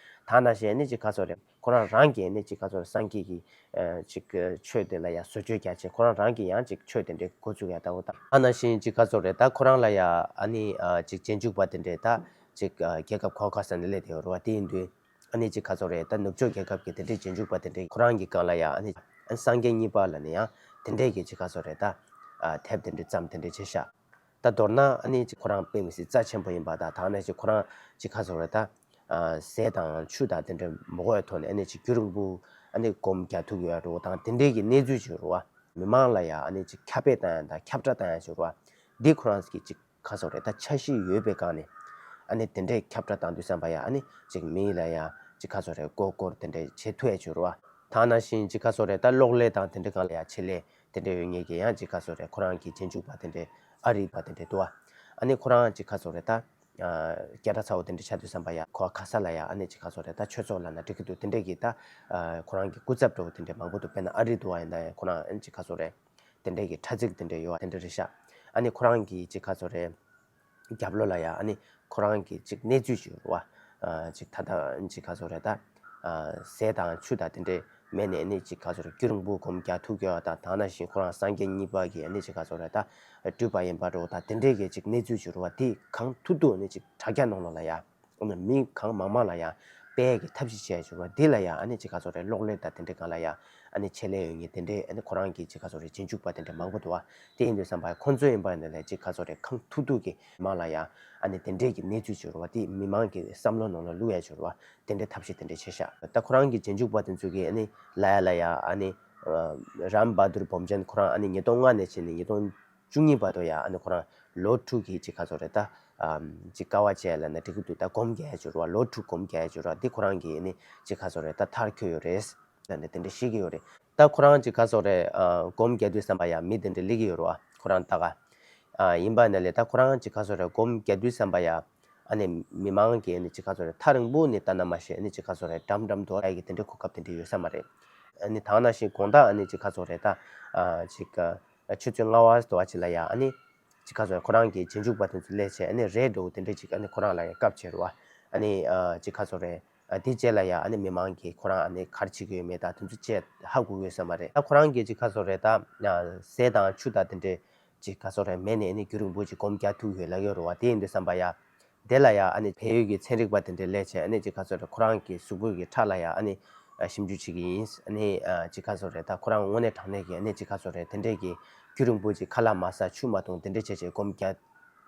ད་ནང་བཞིན་ནི་ཅིག་ག་ཟེར་དགོས་རེད། ཁོ་རང་རང་གིས་ནི་ཅིག་ག་ཟེར་དགོས་རེད། སངས་རྒྱས་ཀྱི་ཨ་ཅིག་ཆོས་དེ་ལ་ཡ་བཟོ་བཅོས་རྒྱག་བྱས། ཁོ་རང་རང་གིས་ཡང་ཅིག་ཆོས་དེ་འདྲའི་འགོ་བཙུགས་ཡ་ལྟ་བུ་དང་། ད་ནང་བཞིན་ཅིག་ག་ཟེར་དགོས་རེད། ད་ཁོ་རང་ལ་ཡ་ཨ་ནི་ཨ་ཅིག་རྗེས་འཇུག་པ་དེ་འདྲས་ད་ཅིག་ཨ་རྒྱལ་ཁབ་ཁོ་ག་ས་ནས་སླེབས་བསྡད་ཡོད་རེད་བ། དེ་ཡིན་དུས་ཨ་ནི་ཅིག་ག་ཟེར་དགོས་རེད། ད་ནུབ་ཕྱོགས་རྒྱལ་ཁབ་ཀྱི་དེ་འདྲའི་རྗེས་འཇུག་པ་དེ་འདྲས་ཁོ་རང་གི་སྒང་ལ་ཡ་ཨ་ནི་ཨ་སངས་རྒྱས་གཉིས་པ་ལ་ནི་ཡང་དེ་འདྲས་ཀྱི་ཅིག་ག་ཟེར་དགོས་རེད། ད་ཨ་དེབ་དེ་འདྲས་བརྩམས་དེ་འདྲས་བྱས་ཤག་ད་མདོར་ན་ཨ་ནི་ཅིག་ཁོ་རང་དཔེ་མི་སྲིད་རྩ་ཆེན་པོ་ཡིན་པ་དང་། ད་ནི་ཅིག་ཁོ་རང་ཅིག་ག་ཟེར་དགོས་རེད། ད་ཨ་ཟས་དང་ཆུ་དང་དེ་འདྲ་མ་དགོས་པའི་ཐོག་ནས་ཨ་ནི་ཅིག་རྒྱུན་རིང་པོ་ཨ་ནི་སྒོམ་རྒྱག་ཐུབ་ཡོད་རེད་བ། དང་དེ་འདྲའི་གི་གནས་ཚུལ་ཅིག་རེད་བ། མི་མང་ལ་ཡ་ཨ་ནི་ཅིག་ཁྱབ་སྤེལ་བཏང་ཡ་དང་ཁྱབ་བསྒྲགས་བཏང་ཡ་ཅིག་རེད་བ། འདི་ཁོ་རང་གི་ཅིག་ག་ཟེར་དགོས་རེད། ད་འཆར་གཞི་ཡོད་པའི་སྒང་ནས་ཨ་ནི་དེ་འདྲའི་ཁྱབ་བསྒྲགས་བཏང་དུས་ཙམ་པ་ཡ་ཨ་ནི་ཅིག་མི་ལ་ཡ་ཅིག་ག་ཟེར་དགོས་རེད། མགོ་སྐོར་དེ་འདྲ་བྱེད་ཐུབ་ཡ་ཅིག་རེད་བ། ད་ནང་བཞིན་ཅིག་ག་ཟེར་དགོས་རེད། ད་གློག་ཀླད་དང་དེ་འདྲའི་སྒང་ལ་ཡ་ཆེད་ལས་དེ་འདྲ་ཡོད་མཁན་གྱི་ཡང་ཅིག་ག་ཟེར་དགོས་རེད། ཁོ་རང་གི་རྗེས་འཇུག་པ་དེ་འདྲ་ཨ་རི་པ་དེ་འདྲ་འདུག་བ། ཨ་ནི་ཁོ་རང་ཅིག་ག་ཟེར་དགོས་རེད། ད་ཨ་སྐད་གྲགས་ཚ་བོ་དེ་འདྲ་ཆགས་དུས་ཙམ་པ་ཡ་ཁོ་ག་ས་ལ་ཡ་ཨ་ནི་ཅིག་ག་ཟེར་དགོས་རེད། ད་ཆོས་ཚོགས་ལབ་ན་འགྲིག་གི་འདུག་དེ་འདྲ་གི་ད་ཨ་ཁོ་རང་གི་སྐུ་ཚབ་འདྲ་བོ་དེ་འདྲ་མང་པོ་འདུག་དཔེར་ན་ཨ་རི་འདུག་བ། ཡིན་ན་ཡང་ཁོ་རང་ཨ་ནི་ཅིག་ག་ཟེར་དགོས་རེད། དེ་འདྲ་གི་དྲ་ཚིགས་དེ་འདྲ་ཡོད་བ། དེ་འདྲ་རེད་ཤག་ཨ་ནི་ཁོ་རང་གི་ཅིག་ག་ཟེར་དགོས་རེད། རྒྱབ་ལོགས་ལ་ཡ་ཨ་ནི་ཁོ་རང་གི་ཅིག་གནས་ཚུལ་ཅིག་ཡོད་རེད་བ། ཨ་ཅིག་ད་ལྟ་ཅིག་ག་ཟེར་དགོས་རེད། ད་ཨ་ཟས་དང་ཆུ་དང་དེ་འདྲས་མེད་ནས་ཨ་ནི་ཅིག་ག་ཟེར་དགོས་རེད། རྒྱུན་རིང་པོ་སྒོམ་རྒྱག་ཐུབ་ཀྱི་ཡོད་པ་དང་། ད་ནང་བཞིན་ཁོ་རང་སངས་རྒྱས་གཉིས་པ་གི་ཨ་ནི་ཅིག་ག་ཟེར་དགོས་རེད། ད་སྤྲུལ་པ་ཡིན་པ་འདྲ་བོ་དང་དེ་འདྲས་ཀྱི་ཅིག་གནས་ཚུལ་ཅིག་ཡོད་རེད་བ། དེ་གང་ཐུབ་ཐུབ་ཨ་ནི་ཅིག་དྲ་རྒྱ་ནང་ལོགས་ལ་ཡ་ཨ་ནི་མི་གང་མང་མང་ལ་ཡ་སྤེལ་གྱི་ཐབས་ཤེས་བྱས་ཡོད་རེད་བ། དེ་ལ་ཡ་ཨ་ནི་ཅིག་ག་ཟེར་དགོས་རེད། གློག་ཀླད་དང་དེ་འདྲའི་སྒང་ལ་ཡ་ཨ་ནི་ཆེད་ལས་ཡོད་མཁན་དེ་འདྲའི་ཨ་ནི་ཁོ་རང་གི་ཅིག་ག་ཟེར་དགོས་རེད། རྗེས་འཇུག་པ་དེ་འདྲ་མང་པོ་འདུག་བ། དེ་ཡིན་དུས་ཙམ་པ་ཁོང་ཚོ་ཡིན་པ་ཡིན་ན་ལས་ཅིག་ག་ཟེར་དགོས་རེད། གང་ཐུབ་ཐུབ་ཀྱིས་མི་མང་ལ་ཡ་ཨ་ནི་དེ་འདྲའི་གི་གནས་ཚུལ་ཅིག་ཡོད་རེད་བ། དེ་མི་མང་གི་བསམ་བློ་ནང་ལ་བླུག་ཡ་ཅིག་ཡོད་རེད་བ། དེ་འདྲའི་ཐབས་ཤེས་དེ་འདྲ་བྱས་ཤག་ད་ཁོ་རང་གི་རྗེས་འཇུག་པ་དེ་ཚོ་གིས་ཨ་ནི་ལབ་ཡ་ལ་ཡ་ཨ་ནི་རམ་བྷ་དུར་བོམ་ཅན་ཁོ་རང་ཨ་ནི་ཉིས་སྟོང་ལྔ་ནས་བྱས་ནས་ཉིས་སྟོང་བཅུ་གཉིས་བར་དུ་ཡ་ཨ་ནི་ཁོ་རང་ལོ་དྲུག་གི་ཅིག་ག་ཟེར་དགོས་རེད། ད་ཨམ་ཅིག་དཀའ་བ་སྤྱད་ལབ་ན་འགྲིག་གི་འདུག་ད་སྒོམ་རྒྱག་ཡ་ཅིག་ཡོད་རེད་བ། ལོ་དྲུག་སྒོམ་རྒྱག་ཡ་ཅིག་ཡོད་རེད་བ། དེ་ཁོ་རང་གིས་ཨ་ནི་ཅིག་ག་ཟེར་དགོས་རེད། ད་མཐར་འཁྱོལ་ཡོད་རེད་ལབ་ནས་དེ་འདྲ་བཤད་ཀྱི་ཡོད་རེད། ད་ཁོ་རང་ཅིག་ག་ཟེར་དགོས་རེད། ཨ་སྒོམ་རྒྱག་དུས་ཙམ་པ་ཡ་མི་དེ་འདྲ་སླེབས་ཀྱི་ཡོད་རེད་བ། ཁོ་རང་ལྟ་ག་ཨ་ཡིན་པ་ན་ལས་ད་ཁོ་རང་ཅིག་ག་ཟེར་དགོས་རེད། སྒོམ་རྒྱག་དུས་ཙམ་པ་ཡ་ཨ་ནི་མི་མང་གིས་ཨ་ནི་ཅིག་ག་ཟེར་དགོས་རེད། ཐག་རིང་པོ་ནས་ལྟ་ན་མ་ཤེས། ཨ་ནི་ཅིག་ག་ཟེར་དགོས་རེད། འགྲམ་འགྲམ་དུ་ཡ་གི་དེ་འདྲའི་གོ་སྐབས་དེ་འདྲ་ཡོད་ས་མ་རེད། ཨ་ནི་ད་ནང་བཞིན་དགོང་དག་ཨ་ནི་ཅིག་ག་ཟེར་དགོས་རེད། ད་ཨ་ཅིག་ཨ་ཆུ་ཚོད་ལྔ་པ་དེ་བ་ཅིག་ལ་ཡ་ཨ་ནི་ཅིག་ག་ཟེར་དགོས་རེད། ཁོ་རང་གི་རྗེས་འཇུག་པ་དེ་ཚོ་སླེབས་བྱས་ཨ་ནི་རས་འདྲ་བོ་དེ་འདྲ་ཅིག་ཨ་ནི་ཁོ་རང་ལ་ཡ་བཀབ་བྱས་རེད་བ། ཨ་ནི་ཨ་ཅིག་ག་ཟེར་དགོས་རེད། ཨ་དེ་རྗེས་ལ་ཡ་ཨ་ནི་མི་མང་གིས་ཁོ་རང་ཨ་ནི་ག་རེ་བྱེད་ཀྱི་ཡོད་མེད་དང་དེ་ཚོ་བཅས་ཧ་གོ་གི་ཡོད་ས་མ་རེད། ད་ཁོ་རང་གིས་ཅིག་ག་ཟེར་དགོས་རེད། ད་ཨ་ཟས་དང་ཆུ་དང་དེ་འདྲ་ཅིག་ག་ཟེར་དགོས་རེད། མེད་ནས་ཨ་ནི་རྒྱུན་རིང་པོ་ཅིག་སྒོམ་རྒྱག་ཐུབ་ཡོད་ལབ་ཀྱི་ཡོད་རེད་བ། དེ་ཡིན་དུས་ཙམ་པ་ཡ་དེ་ལ་ཡ་ཨ་ནི་བལ་ཡུལ་གྱི་ཚན་རིག་པ་དེ་འདྲ་སླེབས་བྱས་ཨ་ནི་ཅིག་ག་ཟེར་དགོས་རེད། ཁོ་རང་གི་གཟུགས་པོ་གི་ཁྲག་ལ་ཡ་ཨ་ནི་ཨ་ཞིབ་འཇུག་བྱེད་ཀྱི་ཡིན། ཨ་ནི་ཨ་ཅིག་ག་ཟེར་དགོས་རེད། ད་ཁོ་རང་དངོས་གནས་དྲང་གནས་ཀྱི་ཨ་ནི་ཅིག་ག་ཟེར་དགོས་རེད། དེ་འདྲས་ཀྱི་རྒྱུན་རིང་པོ་ཅིག་ཁ་ལག་མ་ཟ་ཆུ་མ་འཐུང་དེ་འདྲས་བྱས་བྱས་སྒོམ་རྒྱག་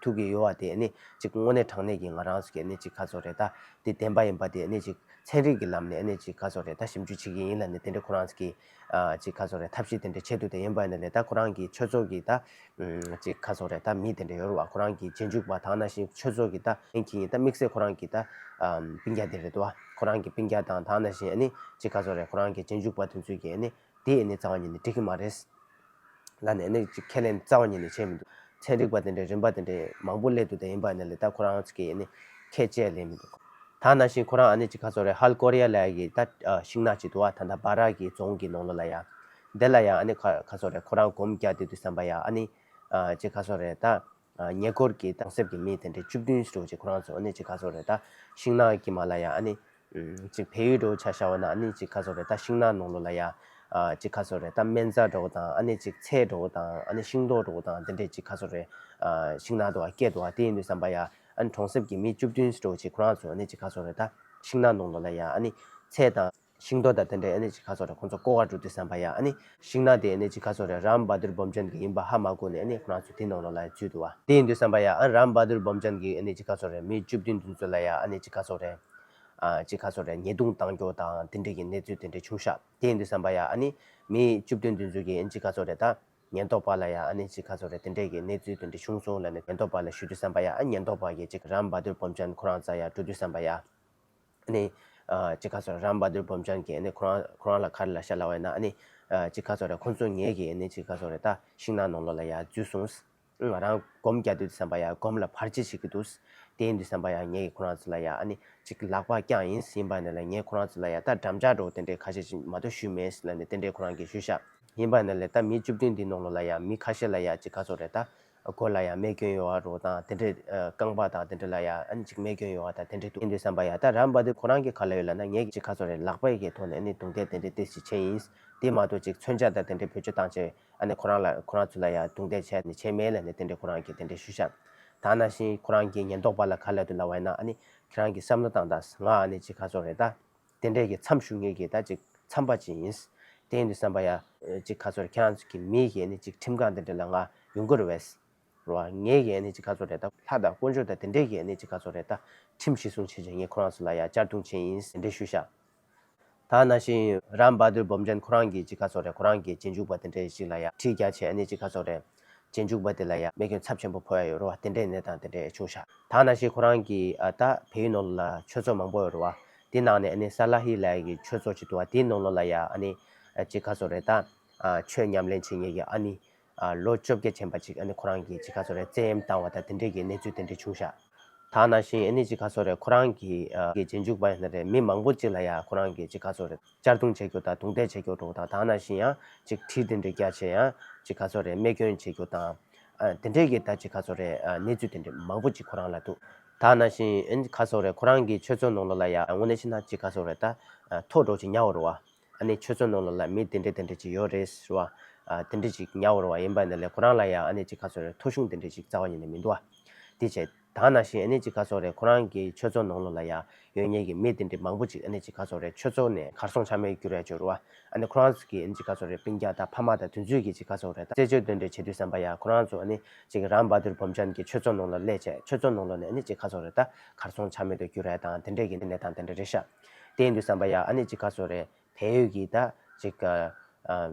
ཐུབ་ཀྱི་ཡོད་པ་དེ་ཨ་ནི་ཅིག་དངོས་གནས་དྲང་གནས་ཀྱི་ང་རང་ཚོ་གི་ཨ་ནི་ཅིག་ག་ཟེར་དགོས་རེད། ད་དེ་བདེན་པ་ཡིན་པ་དེ་ཨ་ནི་ཅིག་ཚན་རིག་གི་ལམ་ནས་ཨ་ནི་ཅིག་ག་ཟེར་དགོས་རེད། ད་ཞིབ་འཇུག་བྱེད་ཀྱི་ཡིན་ལབ་ནས་དེ་འདྲས་ཁོ་རང་ཚོ་གི་ཨ་ཅིག་ག་ཟེར་དགོས་རེད། ཐབས་ཤེས་དེ་འདྲས་བྱས་འདུག་དེ་ཡིན་པ་ཡིན་ན་ལས་ད་ཁོ་རང་གི་ཆོས་ཚོགས་ཀྱི་ད་ཨམ་ཅིག་ག་ཟེར་དགོས་རེད། ད་མི་དེ་འདྲས་ཡོད་རེད་བ། ཁོ་རང་གི་རྗེས་འཇུག་པ་དང་ནང་བཞིན་ཆོས་ཚོགས་ཀྱི་ད་ཨ་ནི་ཁྱེད་ཉིད་ད་དམིགས་བསལ་ཁོ་རང་གི་ད་ཨམ་སྤུན་ཀྱག་དེ་རེད་འདུག་བ། ཁོ་རང་གི་སྤུན་ཀྱག་དང་དང་ནང་བཞིན་ཨ་ནི་ཅིག་ག་ཟེར་དགོས་རེད། ཁོ་རང་གི་རྗེས་འཇུག་པ་དེ་ཚོས་ཀྱི་ཨ་ནི་དེ་ཨ་ནི་རྩ་བ་ཉིད་ནས་འགྲིག་གི་མ་རེད་ལབ་ནས་ཨ་ནི་ཅིག་ཁས་ལེན་རྩ་བ་ཉིད་ནས་བྱས་མི་འདུག་ཚན་རིག་པ་དེ་འདྲའི་རིམ་པ་དེ་འདྲའི་མང་པོ་སླེབས་འདུག་དེ་ཡིན་པ་ཡིན་ན་ལས་ད་ཁོ་རང་ཚོ་གིས་ཨ་ནི་ཁས་བཅད་ལེན་མི་འདུག་ད་ནང་བཞིན་ཁོ་རང་ཨ་ནི་ཅིག་ག་ཟེར་དགོས་རེད། ཧལ་ཀོ་རི་ཡ་ལབ་ཡ་གི་ད་ཨ་ཤིང་ནགས་ཅིག་འདུག་བ། ད་ད་སྦ་ར་གི་རྫོང་གི་ནང་ལོགས་ལ་ཡ། དེ་ལ་ཡ་ཨ་ནི་ག་ག་ཟེར་དགོས་རེད། ཁོ་རང་སྒོམ་རྒྱག་བསྡད་དུས་ཙམ་པ་ཡ་ཨ་ནི་ཨ་ཅིག་ག་ཟེར་དགོས་རེད། ད་ཨ་ཉེ་འཁོར་གྱི་གྲོང་གསེབ་ཀྱི་མི་དེ་འདྲའི་བཅུ་བདུན་ཞིག་འདྲ་བོ་ཅིག་ཁོ་རང་ཚོ་ཨ་ནི་ཅིག་ག་ཟེར་དགོས་རེད། ད་ཤིང་ནགས་ཀྱི་མ་ལ་ཡ་ཨ་ནི་ཨམ་ཅིག་བལ་ཡུལ་འདྲ་བོ་ཆ་བཞག་པ་ན་ཨ་ནི་ཅིག་ག་ཟེར་དགོས་རེད། ད་ཤིང་ནགས་ནང་ལོགས་ལ་ཡ་ཨ་ཅིག་ག་ཟེར་དགོས་རེད། ད་སྨན་རྩྭ་འདྲ་བོ་དང་ཨ་ནི་ཅིག་ཚལ་འདྲ་བོ་དང་ཨ་ནི་ཤིང་ཏོག་འདྲ་བོ་དང་དེ་འདྲའི་ཅིག་ག་ཟེར་དགོས་རེད། ཨ་ཤིང་ནགས་འདུག་བ། སྐྱེས་འདུག་བ། དེ་ཡིན་དུས་ཙམ་པ་ཡ་ཨ་ནི་གྲོང་གསེབ་ཀྱི་མི་བཅུ་བདུན་ཞིག་འདྲ་བོ་ཅིག་ཁོ་རང་ཚོ་ཨ་ནི་ཅིག་ག་ཟེར་དགོས་རེད། ད་ཤིང་ནགས་ནང་ལོགས་ལ་ཡ་ཨ་ནི་ཚལ་དང་ཤིང་ཏོག་དང་དེ་འདྲའི་ཨ་ནི་ཅིག་ག་ཟེར་དགོས་རེད། ཁོང་ཚོ་ལྐོག་ག་འགྲོ་དུས་ཙམ་པ་ཡ་ཨ་ནི་ཤིང་ནགས་དེ་ཨ་ནི་ཅིག་ག་ཟེར་དགོས་རེད། རམ་བྷ་དུར་བོམ་ཅན་གྱི་ཡིན་པ་ཧ་མ་གོ་ནས་ཨ་ནི་ཁོ་རང་ཚོ་དེ་ནང་ལོགས་ལ་ཡ་འཛུལ་འདུག་བ། དེ་ཡིན་དུས་ཙམ་པ་ཡ་ཨ་རམ་བྷ་དུར་བོམ་ཅན་གྱི་ཨ་ནི་ཅིག་ག་ཟེར་དགོས་རེད། མི་བཅུ་བདུན་དེ་ཚོ་ལ་ཡ་ཨ་ནི་ཅིག་ག་ཟེར་དགོས་རེད། ཨ་ཅིག་ག་ཟེར་དགོས་རེད། ཉེས་རྡུང་བཏང་རྒྱུ་དང་དེ་འདྲའི་གི་གནས་ཚུལ་དེ་འདྲ་བྱུང་ཤག་དེ་ཡིན་དུས་ཙམ་པ་ཡ་ཨ་ནི་མི་བཅུ་བདུན་དེ་ཚོ་གིས་ཨ་ནི་ཅིག་ག་ཟེར་དགོས་རེད། ད་ཉེན་རྟོག་པ་ལ་ཡ་ཨ་ནི་ཅིག་ག་ཟེར་དགོས་རེད། དེ་འདྲའི་གི་གནས་ཚུལ་དེ་འདྲ་བྱུང་སོང་ལབ་ནས་ཉེན་རྟོག་པ་ལ་ཞུ་དུས་ཙམ་པ་ཡ་ཨ་ཉེན་རྟོག་པ་གིས་ཅིག་རམ་བྷ་དུར་བོམ་ཅན་ཁོ་རང་རྩར་ཡ་འགྲོ་དུས་ཙམ་པ་ཡ་ཨ་ནི་ཨ་ཅིག་ག་ཟེར་དགོས་རེད། རམ་བྷ་དུར་བོམ་ཅན་གྱིས་ཨ་ནི་ཁོ་རང་ཁོ་རང་ལ་ག་རེ་ལབ་ཤག་ལབ་པ་ཡིན་ན་ཨ་ནི་ཨ་ཅིག་ག་ཟེར་དགོས་རེད། ཁོང་ཚོ་ངེད་ཀྱི་ཨ་ནི་ཅིག་ག་ཟེར་དགོས་རེད། ད་ཤིང་ནགས་ནང་ལོགས་ལ་ཡ་འཛུལ་སོང་། ང་རང་སྒོམ་རྒྱག་དུས་ཙམ་པ་ཡ་སྒོམ་ལ་བར་ཆད་བྱེད་ཀྱི་འདུག་དེ་ཡིན་དུས་ཙམ་པ་ཡ་ངས་ཁོ་རང་ཚོ་ལ་ཡ་ཨ་ནི་ཅིག་ལག་པ་བརྐྱངས་ཡིན། ཡིན་པ་ཡིན་ན་ལས་ངས་ཁོ་རང་ཚོ་ལ་ཡ་ད་འགྲམ་ལྕག་འདྲ་བོ་དེ་འདྲའི་ཁ་ཤས་ཅིག་མ་གཏོགས་གཞུས་མེད་ལབ་ནས་དེ་འདྲའི་ཁོ་རང་གིས་ཞུས་ཤག་ཡིན་པ་ཡིན་ན་ལས་ད་མི་བཅུ་བདུན་འདི་ནང་ལོགས་ལ་ཡ་མི་ཁ་ཤས་ལ་ཡ་ཅིག་ག་ཟེར་དགོས་རེད། ད་ མགོ་ལ་ཡང་རྨས་སྐྱོན་ཡོད་པ་རོ་དང་དེ་འདྲའི་རྐང་པ་དང་དེ་འདྲ་ལ་ཡང་ཨ་ནི་ཅིག་རྨས་སྐྱོན་ཡོད་པ་དང་དེ་འདྲའི་འདུག་ཡིན་དུས་ཙམ་པ་ཡ་ད་རམ་བྷ་དུར་ཁོ་རང་གི་ག་ལ་ཡོད་ལབ་ན། ངས་ཅིག་ག་ཚོད་རེད། ལག་པའི་གི་ཐོག་ནས་ཨ་ནི་རྡུང་རྡེག་དེ་འདྲའི་ཏོག་ཙམ་བྱས་ཡིན། དེ་མ་གཏོགས་ཅིག་མཚོན་ཆ་དང་དེ་འདྲའི་བེད་སྤྱོད་བཏང་བྱས་ཨ་ནི་ཁོ་རང་ལ་ཁོ་རང་ཚོ་ལ་ཡང་རྡུང་རྡེག་བྱས་ནས་བྱས་མེད་ལབ་ནས་དེ་འདྲའི་ཁོ་རང་གིས་དེ་འདྲའི་ཞུས་ཤག་ད་ནང་བཞིན་ཁོ་རང་གི་ཉེན་རྟོག་པ་ལ་ག་ལབ་འདུག་ལབ་པ་ཡིན་ན། ཨ་ནི་ཁྱེད་རང་གི་བསམ་བློ་བཏང་དང་། ང་ཨ་ནི་ཅིག་ག་ཚོད་རེད། ད་དེ་འདྲའི་གི་མཚམས་བཞུགས་མཁན་གྱི་ད་ཅིག་མཚམས་པ་ཅིག་ཡིན། དེ་ཡིན་དུས་ཙམ་པ་ཡ་ཅིག་ག་ཚོད་རེད། ཁྱེད་རང་ཚོ་གི་མི་གིས་ཨ་ནི་ཅིག་ཁྲིམས་ཁང་དེ་འདྲ་ལ་ང་ཡོང་གི་རེད་པས། རེད་པ། ངས་གི་ཨ་ནི་ཅིག་ག་ཚོད་རེད། ད་ལྷ་དང་དཀོན་མཆོག་དང་དེ་འདྲས་ཀྱི་ཨ་ནི་ཅིག་ག་ཚོད་རེད། ད་ཁྲིམས་གཞི་བཟུང་བྱས་བྱས་ངས་ཁོ་རང་ཚོ་ལ་ཡ་གཅར་རྡུང་བྱས་ཡིན་དེ་འདྲས་ཞུས་ཤག་ད་ནང་བཞིན་རམ་བྷ་དུར་བྷོམ་ཅན་ཁོ་རང་གིས་ཅིག་ག་ཚོད་རེད། ཁོ་རང་གི་རྗེས་འཇུག་པ་དེ་འདྲས་ཞིག་ལ་ཡ་གྲི་བརྒྱབ་བྱས་ཨ་ནི་ཅིག་ག་ཚོད་རེད། རྗེས་འཇུག་པ་དེ་ལ་ཡ་རྨས་སྐྱོན་ཚབས་ཆེན་པོ་ཕོག་ཡ་ཡོད་རེད་པ། དེ་འདྲས་གནས་སྟངས་དེ་འདྲས་བྱུང་ཤག་ད་ནང་བཞིན་ཁོ་རང་གིས་ཨ་ད་བལ་ཡུལ་ནང་ལོགས་ལ་ཆོས་ཚོགས་མང་པོ་ཡོད་རེད་པ། དེ་ནང་ནས་ཨ་ནི་ས་ལ་ཧི་ལབ་ཡ་གི་ཆོས་ཚོགས་ཅིག་འདུག་པ། དེའི་ནང་ལོགས་ལ་ཡ་ཨ་ནི་ཅིག་ག་ཚོད་རེད། ད་ཆོས་ཉམས་ལེན་བྱེད་མཁན་གྱི་ཨ་ནི། ལོ་བཅོ་བརྒྱད་ཕྱིན་པ་ཅིག་ཨ་ནི་ཁོ་རང་གིས་ཅིག་ག་ཚོད་རེད། བཙན་གཡེམ་བཏང་བ་དང་དེ་འདྲས་ཀྱི་གནས་ཚུལ་དེ་འདྲས་བྱུང་ཤག་ད་ནང་བཞིན་ཨ་ནི་ཅིག་ག་ཚོད་རེད། ཁོ་རང་གི་གི་རྗེས་འཇུག་པ་ཡིན་ན་རེད། མི་མང་པོ་ཅིག་ལ་ཡ་ཁོ་རང་གིས་ཅིག་ག་ཚོད་རེད། གཅར་རྡུང་བྱེད་རྒྱུ་དང་རྡུང་རྡེག་བྱེད་རྒྱུ་འདྲ་པོ་དང་། ད་ནང་བཞིན་ཡང་ཅིག་གྲི་དེ་འདྲས་བརྒྱབ་བྱས་ཡང་ཅིག་ག་ཚོད་རེད། རྨས་སྐྱོན་བྱེད་རྒྱུ་དང་། དེ་འདྲས་ཀྱི་ད་ཅིག་ག་ཚོད་རེད། གནས་ཚུལ་དེ་འདྲས་མང་པོ་ཅིག་ཁོ་རང་ལ་འདུག་ད་ནང་བཞིན་ཨ་ནི་ག་ཚོད་རེད། ཁོ་རང་གི་ཆོས་ཚོགས་ནང་ལོགས་ལ་ཡ་དངོས་གནས་བྱས་ན་ཅིག་ག་ཚོད་རེད། ད་ཐོ་འདྲ་པོ་ཅིག་ཉར་བ་རེད་པ། ཨ་ནི་ཆོས་ཚོགས་ནང་ལོགས་ལ་མི་དེ་འདྲས་དེ་འདྲས་ཅིག་ཡོད་རེད་ཟེར་བ། ཨ་དེ་འདྲས་ཅིག་ཉར་བ་རེད་པ། ཡིན་པ་ཡིན་ནའི་ཁོ་རང་ལ་ཡ་ཨ་ནི་ཅིག་ག་ཚོད་རེད། ཐོ་གཞུང་དེ་འདྲས་ཅིག་རྩ་བ་ཉིད་ནས་མི་འདུག་པ། དེ་བྱས་ད་ནང་བཞིན་ཨ་ནི་ཅིག་ག་ཚོད་རེད། ཁོ་རང་གི་ཆོས་ཚོགས་ནང་ལོགས་ལ་ཡ་ཡོད་མཁན་གྱི་མི་དེ་འདྲས་མང་པོ་ཅིག་ཨ་ནི་ཅིག་ག་ཚོད་རེད། ཆོས་ཚོགས་ནས་གར་སོང་ཆ་མེད་གྱུར་ཡ་ཅིག་ཡོད་རེད་པ། ཨ་ནི་ཁོ་རང་ཚོ་གི་ཨ་ནི་ཅིག་ག་ཚོད་རེད། སྤུན་ཀྱག་དང་ཕ་མ་དང་དེ་ཚོས་གི་ཅིག་ག་ཚོད་རེད། ད་རྩད་གཅོད་དེ་འདྲས་བྱེད་དུས་ཙམ་པ་ཡ་ཁོ་རང་ཚོ་ཨ་ནི་ཅིག་རམ་བྷ་དུར་བྷོམ་ཅན་གྱི་ཆོས་ཚོགས་ནང་ལ་སླེབས་བྱས་ཆོས་ཚོགས་ནང་ལོགས་ནས་ཨ་ནི་ཅིག་ག་ཚོད་རེད། ད་གར་སོང་ཆ་མེད་དུ་གྱུར་ཡ་དང་དེ་འདྲས་ཀྱི་གནས་སྟངས་དེ་འདྲས་རེད་ཤག་དེ་ཡིན་དུས་ཙམ་པ་ཡ་ཨ་ནི་ཅིག་ག་ཚོད་རེད། བལ་ཡུལ་གྱི་ད་ཅིག་ཨ་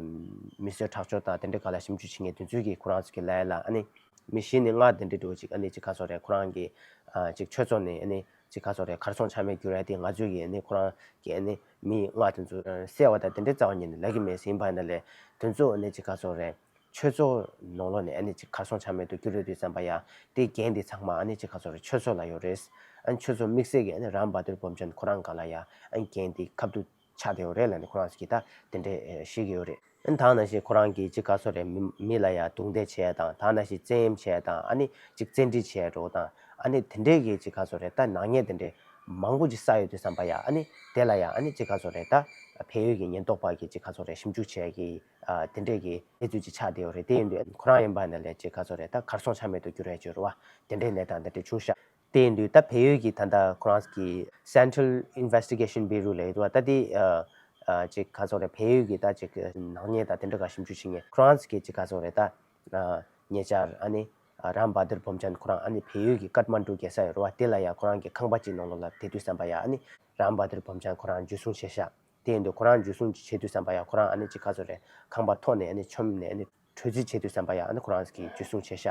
མི་གསོད་ཁྲག་སྦྱོར་དང་དེ་འདྲའི་སྒང་ལ་ཞིབ་འཇུག་བྱེད་མཁན་དེ་ཚོས་ཀྱིས་ཁོ་རང་ཚོ་གི་ལབ་ཡ་ལ་ཨ་ནི་མི་བཞི་ནས་ལྔ་དེ་འདྲའི་འདྲ་པོ་ཅིག་ཨ་ནི་ཅིག་ག་ཚོད་རེད། ཁོ་རང་གི་ཨ་ཅིག་ཆོས་ཚོགས་ནས་ཨ་ནི་ཅིག་ག་ཚོད་རེད། གར་སོང་ཆ་མེད་གྱུར་ཡ་དེ་ང་ཚོས་ཀྱིས་ཨ་ནི་ཁོ་རང་གི་ཨ་ནི་མི་ལྔ་དེ་ཚོ་བསད་པ་དང་དེ་འདྲའི་རྩ་བ་ཉིད་ནས་ལབ་ཀྱི་མེད་ཟེར། ཡིན་པ་ཡིན་ན་ལས་དེ་ཚོ་ཨ་ནི་ཅིག་ག་ཚོད་རེད། ཆོས་ཚོགས་ནང་ལོགས་ནས་ཨ་ནི་ཅིག་གར་སོང་ཆ་མེད་དུ་གྱུར་ཡོད་དུས་ཙམ་པ་ཡ་དེ་འགན་དེ་ཚང་མ་ཨ་ནི་ཅིག་ག་ཚོད་རེད། ཆོས་ཚོགས་ལ་ཡོད་རེད། ཨ་ནི་ཆོས་ཚོགས་དམིགས་བསལ་གྱི་ཨ་ནི་རམ་བྷ་དུར་བྷོམ་ཅན་ཁོ་རང་སྒང་ལ་ཡ་ཨ་ནི་འགན་དེ་ཁ་ཐུག་ཆགས་བསྡད་ཡོད་རེད་ལབ་ནས་ཁོ་རང་ཚོ་གིས་ད་དེ་འདྲས་བཤད་ཀྱི་ཡོད་རེད། ཨ་ནི་ད་ནང་བཞིན་ཁོ་རང་གིས་ཅིག་ག་ཚོད་རེད། མི་མི་ལ་ཡ་རྡུང་རྡེག་བྱས་ཡ་དང་། ད་ནང་བཞིན་བཙན་གཡེམ་བྱས་ཡ་དང་། ཨ་ནི་ཅིག་བཙན་ཁྲིད་བྱས་ཡ་འདྲ་པོ་དང་། ཨ་ནི་དེ་འདྲས་ཀྱི་ཅིག་ག་ཚོད་རེད། ད་ནག་ཉེས་དེ་འདྲས་མང་པོ་ཅིག་བསགས་ཡོད་དུས་ཙམ་པ་ཡ་ཨ་ནི་དེ་ལ་ཡ་ཨ་ནི་ཅིག་ག་ཚོད་རེད། ད་བལ་ཡུལ་གྱི་ཉེན་རྟོག་པ་གིས་ཅིག་ག་ཚོད་རེད། ཞིབ་འཇུག་བྱས་ཡ་གི་ཨ་དེ་འདྲས་ཀྱི་གནས་ཚུལ་ཅིག་ཆགས་བསྡད་ཡོད་རེད། དེ་ཡིན་དུས་ཁོ་རང་ཡིན་པ་ན་ལས་ཅིག་ག་ཚོད་རེད། ད་གར་སོང་ཆ་མེད་དུ་གྱུར་ཡ་ཅིག་ཡོད་རེད་པ། དེ་འདྲའི་གནས་སྟངས་དེ་འདྲས་བྱུང་ཤག་དེ་ཡིན་དུས་ད་བལ་ཡུལ་གྱི་ད་ལྟ་ཁོ་རང་གི་Central Investigation Bureau ལབ་ཡོད་པ། ད་དེ་ཨ་ཨ་ཅིག་ག་ཚོད་རེད། བལ་ཡུལ་གྱི་ད་ཅིག་ནག་ཉེས་དང་དེ་འདྲ་ག་ཞིབ་འཇུག་བྱེད་མཁན་ཁོ་རང་ཚོ་གིས་ཅིག་ག་ཚོད་རེད། ད་ཨ་ཉེ་ཆར་ཨ་ནི་ཨ་རམ་བྷ་དུར་བྷོམ་ཅན་ཁོ་རང་ཨ་ནི་བལ་ཡུལ་གྱི་ཀཏ་མན་ཌུ་རྒྱལ་ས་ཡོད་རེད་པ། དེ་ལ་ཡ་ཁོ་རང་གི་ཁང་པ་ཅིག་ནང་ལོགས་ལ་བསྡད་དུས་ཙམ་པ་ཡ་ཨ་ནི་རམ་བྷ་དུར་བྷོམ་ཅན་ཁོ་རང་འཇུ་བཟུང་བྱས་ཤག་དེ་ཡིན་དུས་ཁོ་རང་འཇུ་བཟུང་བྱེད་དུས་ཙམ་པ་ཡ་ཁོ་རང་ཨ་ནི་ཅིག་ག་ཚོད་རེད། ཁང་པ་ཐོག་ནས་ཨ་ནི་མཆོངས་ནས་ཨ་ནི་བྲོས་རྩིས་བྱེད་དུས་ཙམ་པ་ཡ་ཨ་ནི་ཁོ་རང་གིས་འཇུ་བཟུང་བྱས་ཤག་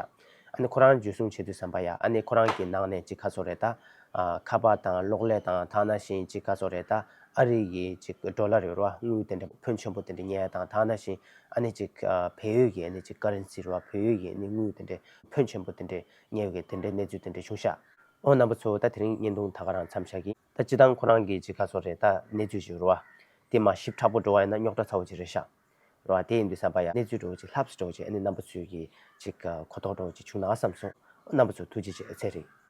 ཨ་ནི་ཁོ་རང་འཇུ་བཟུང་བྱེད་དུས་ཙམ་པ་ཡ་ཨ་ནི་ཁོ་རང་གི་ནང་ནས་ཅིག་ག་ཚོད་རེད། ད་ཨ་ཁ་པར་དང་གློག་ཀླད་དང་། ད་ནང་བཞིན་ཅིག་ག་ཚོད་རེད། ད་ཨ་རི་གི་ཅིག་ཌོ་ལར་ཡོད་རེད་པ། དངུལ་དེ་འདྲ་ཕོན་ཆེན་པོ་དེ་འདྲ་རྙེད་ཡ་དང་། ད་ནང་བཞིན་ཨ་ནི་ཅིག་ཨ་བལ་ཡུལ་གྱི་ཨ་ནི་ཅིག་ཀ་རན་སི་རེད་པ། བལ་ཡུལ་གྱི་ཨ་ནི་དངུལ་དེ་འདྲ་ཕོན་ཆེན་པོ་དེ་འདྲ་རྙེད་ཡ་གི་དེ་འདྲའི་གནས་ཚུལ་དེ་འདྲ་བྱུང་ཤག་ཨོ་རྣམ་པ་ཚོ། ད་དེ་རིང་བརྙན་ཐུང་ད་ག་རང་མཚམས་བཞག་གི། ད་སྤྱིར་བཏང་ཁོ་རང་གི་ཅིག་ག་ཚོད་རེད། ད་གནས་ཚུལ་ཅིག་ཡོད་རེད་པ། དེ་མར་ཞིབ་ཕྲ་པོ་འགྲོ་བ་ཡིན་ན་རྙོག་དྲ་ཚ་པོ་ཅིག་རེད་ཤག་རེད་པ། དེ་ཡིན་དུས་ཙམ་པ་ཡ་གནས་ཚུལ་འདྲ་པོ་ཅིག་ལྷབ་སི་འདྲ་པོ་ཅིག་ཨ་ནི་རྣམ་པ་ཚོས་ཀྱི་ཅིག་གོ་རྟོགས་འདྲ་པོ་ཅིག་བྱུང་ན་བསམ་སོང་། རྣམ་པ་ཚོ་ཐུགས་རྗེ་ཆེ། ཚེ་རིང་།